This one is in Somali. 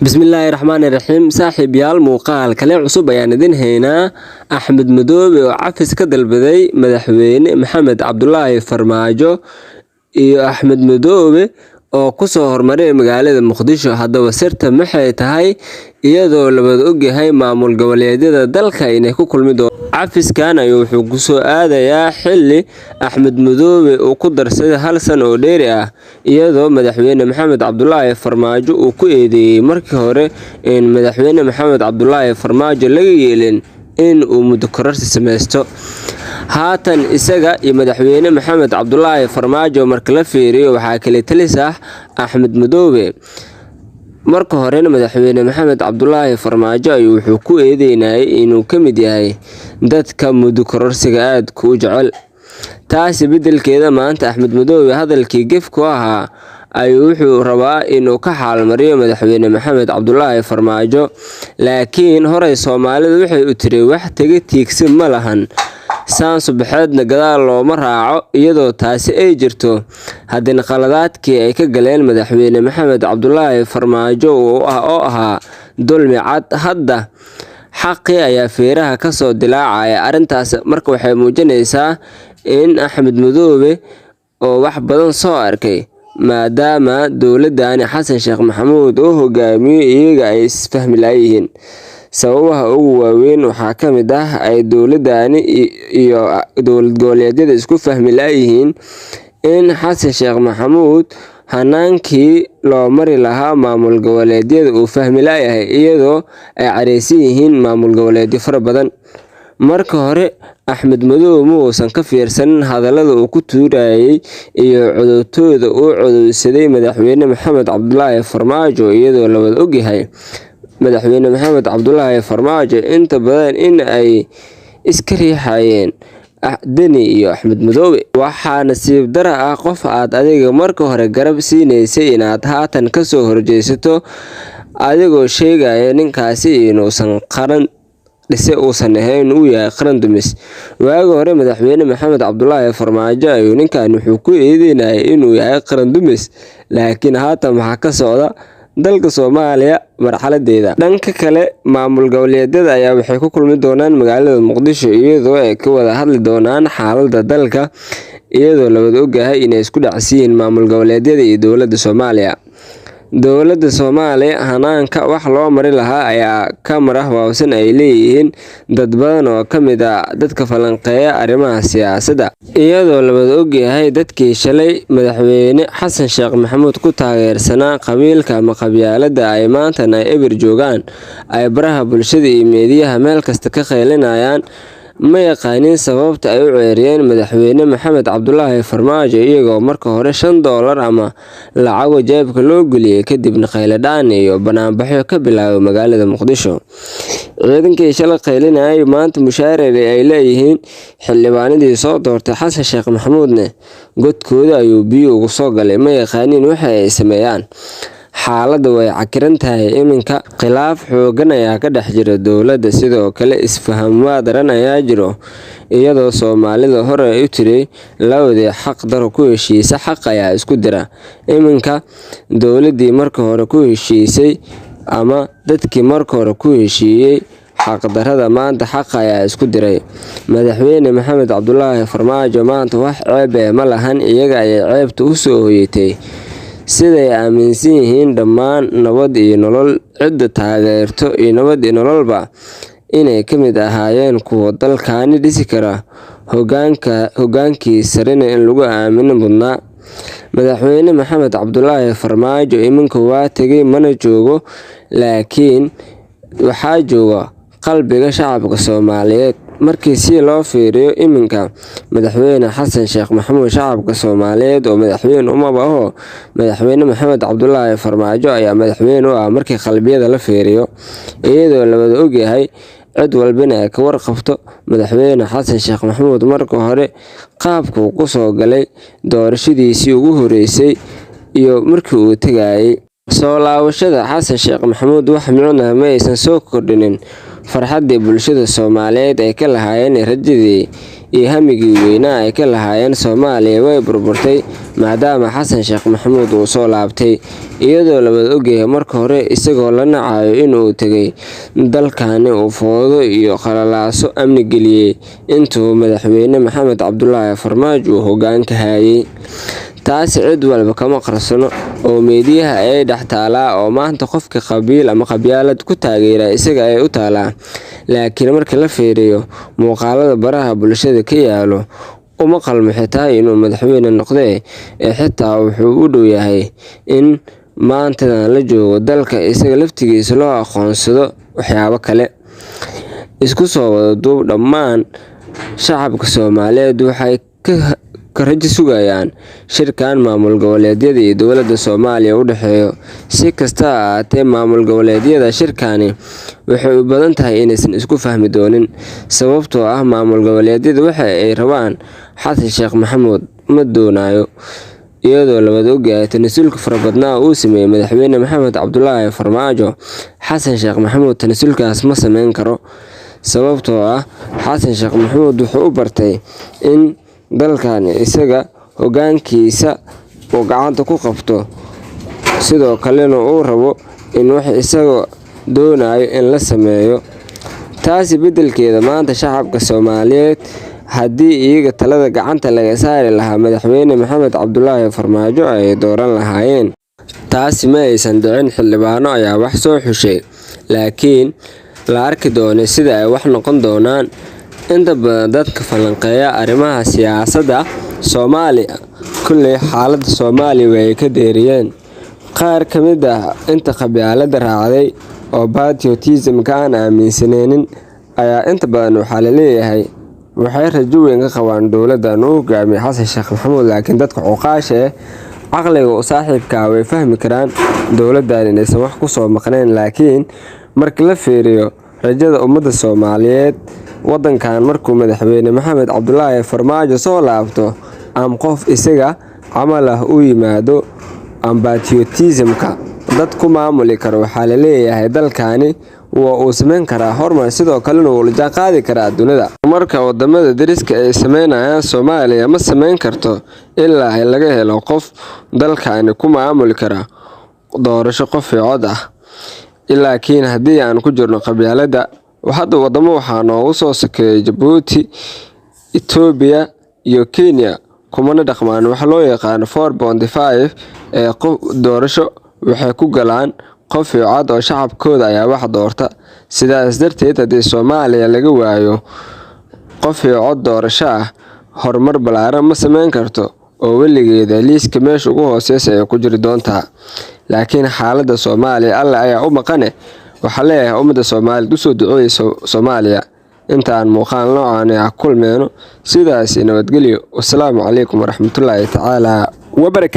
Bismillaahi raxmaani raxiim. Saaxiibyaal, muuqaal kale cusub ayaan idin haynaa. Axmed Madoobe oo cafis ka dalbaday Madaxweyne Maxamed Cabdulaahi Farmaajo iyo Axmed Madoobe oo kusoo hormaray magaalada Muqdisho. Haddaba sirta maxay tahay, iyadoo labada ogyahay maamul goboleedyada dalka inay ku kulmi doonaan? Cafiskan ayuu wuxuu kusoo aadayaa xilli Axmed Madoobe uu ku darsaday hal san oo dheeri ah, iyadoo Madaxweyne Maxamed Cabdulaahi Farmaajo uu ku eedeeyey markii hore in Madaxweyne Maxamed Cabdulaahi Farmaajo laga yeelin in uu muddo kororsi sameysto. Haatan isaga iyo Madaxweyne Maxamed Cabdulaahi Farmaajo marka la fiiriyo, waxaa kale talis ah Axmed Madoobe. Marka horena Madaxweyne Maxamed Cabdulaahi Farmaajo ayuu wuxuu ku eedeynayay inuu ka mid yahay dadka muddo kororsiga aadka u jecel. Taasi beddelkeeda, maanta Axmed Madoobe hadalkii gefku ahaa ayuu wuxuu rabaa inuu ka xaalmariyo Madaxweyne Maxamed Cabdulaahi Farmaajo. Laakiin horey Soomaalidu waxay u tiri, "Wax taga tiigsi ma lahan, saan subaxeedna gadaal looma raaco." Iyadoo taasi ay jirto, haddana qaladaadkii ay ka galeen Madaxweyne Maxamed Cabdulaahi Farmaajo oo ahaa dulmi cad, hadda xaqii ayaa feeraha kasoo dilaacaya. Arrintaas marka waxay muujinaysaa in Axmed Madoobe oo wax badan soo arkay, maadaama dowladani Xasan Sheekh Maxamuud oo hogaamiyo iyaga ay isfahmi laayihiin. Sababaha ugu waaweyn waxaa ka mid ah ay dowladani iyo dowlad goboleedyada isku fahmi laayihiin in Xasan Sheekh Maxamuud hanaankii loo mari lahaa maamul goboleedyada uu fahmi laayahay, iyadoo ay careysan yihiin maamul goboleedyo fara badan. Marka hore Axmed Madoobe ma uusan ka fiirsanin hadallada uu ku tuurayay iyo codowtooda uu codowsaday Madaxweyne Maxamed Cabdulaahi Farmaajo, iyadoo la wada ogyahay Madaxweyne Maxamed Cabdulaahi Farmaajo inta badan in ay iska riixayeen Deni iyo Axmed Madoobe. Waxaa nasiib dara ah qof aad adiga marka hore garab siinaysay inaad haatan kasoo horjeesato, adigoo sheegaya ninkaasi inuusan qaran dhise uusan ahayn, uu yahay qaran dumis. Waagi hore Madaxweyne Maxamed Cabdulaahi Farmaajo ayuu ninkan wuxuu ku eedeynayay inuu yahay qaran dumis, laakiin haatan waxaa ka socda dalka Soomaaliya marxaladeeda. Dhanka kale, maamul goboleedyada ayaa waxay ku kulmi doonaan magaalada Muqdisho, iyadoo ay ka wada hadli doonaan xaaladda dalka, iyadoo la wada ogyahay inay isku dhacsiyihiin maamul goboleedyada iyo dowladda Soomaaliya. Dowladda Soomaaliya hanaanka wax loo mari lahaa ayaa ka marah waabsan, ay leeyihiin dad badan oo ka mid ah dadka falanqeeya arrimaha siyaasadda, iyadoo la wada ogyahay dadkii shalay Madaxweyne Xasan Sheekh Maxamuud ku taageersanaa qabiilka ama qabyaaladda ay maantana ay eber joogaan, ay baraha bulshada iyo meediyaha meel kasta ka qaylinayaan. Ma yaqaanin sababta ay u ceeriyeen Madaxweyne Maxamed Cabdulaahi Farmaajo, iyagoo marka hore $5 ama lacago jeebka loo geliyey, kadibna qayladhaan iyo banaanbaxyo ka bilaabay magaalada Muqdisho. Ciidankii shalay qaylinayay maanta mushaarare ay leeyihiin. Xildhibaanadii soo doortay Xasan Sheekh Maxamuudne godkooda ayuu biyo ugu soo galay. Ma yaqaaniin waxa ay sameeyaan. Xaaladda way cakiran tahay iminka. Khilaaf xoogan ayaa ka dhex jira dowladda. Sidoo kale isfaham waa daran ayaa jiro, iyadoo Soomaalida hore u tiri, "Labadii xaq daro ku heshiisa xaq ayaa isku dira." Iminka dowladdii marka hore ku heshiisay ama dadkii marka hore ku heshiiyey xaqdarrada, maanta xaq ayaa isku diray. Madaxweyne Maxamed Cabdulaahi Farmaajo maanta wax ceeb eh ma lahan, iyaga ayay ceebta u soo hoyatay, siday aaminsan yihiin dhammaan Nabad iyo Nolol cidda taageerto iyo Nabad iyo Nololba, inay ka mid ahaayeen kuwa dalkani dhisi kara, hogaankii sarena in lagu aamino mudnaa. Madaxweyne Maxamed Cabdulaahi Farmaajo iminka waa tegay, mana joogo, laakiin waxaa jooga qalbiga shacabka Soomaaliyeed. Markii si loo fiiriyo, iminka Madaxweyne Xasan Sheekh Maxamuud shacabka Soomaaliyeed oo madaxweyne umaba aho. Madaxweyne Maxamed Cabdulaahi Farmaajo ayaa madaxweyne u ah markii qalbiyada la fiiriyo, iyadoo la wada ogyahay, cid walbana ay ka warqabto Madaxweyne Xasan Sheekh Maxamuud marka hore qaabkuu kusoo galay doorashadiisii ugu horeysay iyo markii uu tegayay. Soo laabashada Xasan Sheekh Maxamuud wax micno ma aysan soo kordhinin farxaddii bulshada Soomaaliyeed ay ka lahaayeen rajadii Iyo hamigii weynaa ay ka lahaayeen Soomaaliya way burburtay, maadaama Xasan Sheekh Maxamuud uu soo laabtay, iyadoo la wada ogyahay marka hore isagoo la nacayo inuu tegay dalkani uu fowdo iyo qalalaaso amni geliyay intuu Madaxweyne Maxamed Cabdulaahi Farmaajo uu hoggaanka hayay. Taasi cid walba kama qarsano oo meediyaha ayay dhex taalaa, oo maanta qofka qabiil ama qabyaalad ku taageera isaga ayay u taalaa. Laakiin marka la fiiriyo muuqaalada baraha bulshada ka yaalo, uma qalmo xitaa inuu madaxweyne noqde, ee xitaa wuxuu u dhow yahay in maantadan la joogo dalka isaga laftigiisa loo aqoonsado waxyaabo kale. Isku soo wada duub, dhammaan shacabka Soomaaliyeed waxay ka rajo sugayaan shirkan maamul goboleedyada iyo dowladda Soomaaliya u dhexeeyo. Si kastaba ha ahaatee, maamul goboleedyada shirkani waxay u badan tahay inaysan isku fahmi doonin, sababtoo ah maamul goboleedyada waxa ay rabaan Xasan Sheekh Maxamuud ma doonayo, iyadoo la wada ogyahay tanasulka farabadnaa uu sameeyay Madaxweyne Maxamed Cabdulaahi Farmaajo. Xasan Sheekh Maxamuud tanasulkaas ma sameyn karo, sababtoo ah Xasan Sheekh Maxamuud wuxuu u bartay in dalkan isaga hoggaankiisa uu gacanta ku qabto, sidoo kalena uu rabo in wax isaga doonayo in la sameeyo. Taasi beddelkeeda, maanta shacabka Soomaaliyeed haddii iyaga talada gacanta laga saari lahaa Madaxweyne Maxamed Cabdulaahi Farmaajo ay dooran lahaayeen. Taasi ma aysan dhicin, xildhibaano ayaa wax soo xushay, laakiin la arki doono sida ay wax noqon doonaan. Inta badan dadka falanqeeya arrimaha siyaasadda Soomaaliya kulley xaaladda Soomaaliya way ka deeriyeen. Qaar ka mid ah inta qabyaaladda raacday oo patriotism-ka aan aaminsanaynin ayaa inta badan waxaa la leeyahay waxay rajo weyn ka qabaan dowladdan uu hogaamiyo Xasan Sheekh Maxamuud. Laakiin dadka cuqaasha caqliga u saaxiibka ah way fahmi karaan dowladdan inaysan wax ku soo maqnayn. Laakiin marka la fiiriyo rajada ummadda Soomaaliyeed, wadankan markuu Madaxweyne Maxamed Cabdulaahi Farmaajo soo laabto ama qof isaga camal ah u yimaado ama patriotism-ka dad ku maamuli karo, waxaa la leeyahay dalkani waa uu sameyn karaa horumar, sidoo kalena wuu la jaanqaadi karaa dunida. Horumarka wadamada deriska ay sameynayaan Soomaaliya ma sameyn karto ilaa laga helo qof dalkani ku maamuli kara doorasho qof iyo cod ah. Laakiin haddii aan ku jirno qabyaaladda, hadda wadamo waxaa noogu soo sokeeyay Jabuuti, Itoobiya iyo Kenya, kumana dhaqmaan wax loo yaqaano 4.5 ee qof doorasho. Waxay ku galaan qof iyo cod oo shacabkooda ayaa wax doorta. Sidaas darteed, haddii Soomaaliya laga waayo qof iyo cod doorasho ah, horumar ballaaran ma sameyn karto oo weligeeda liiska meesha ugu hooseysa ay ku jiri doontaa. Laakiin xaaladda Soomaaliya Alle ayaa u maqane. Waxaa leeyahay ummadda Soomaaliyeed, usoo duceeya Soomaaliya. Intaan muuqaal noocan ah kulmeyno, sidaasi nabadgelyo. Wasalaamu calaykum waraxmatullaahi tacaala wabarakatu.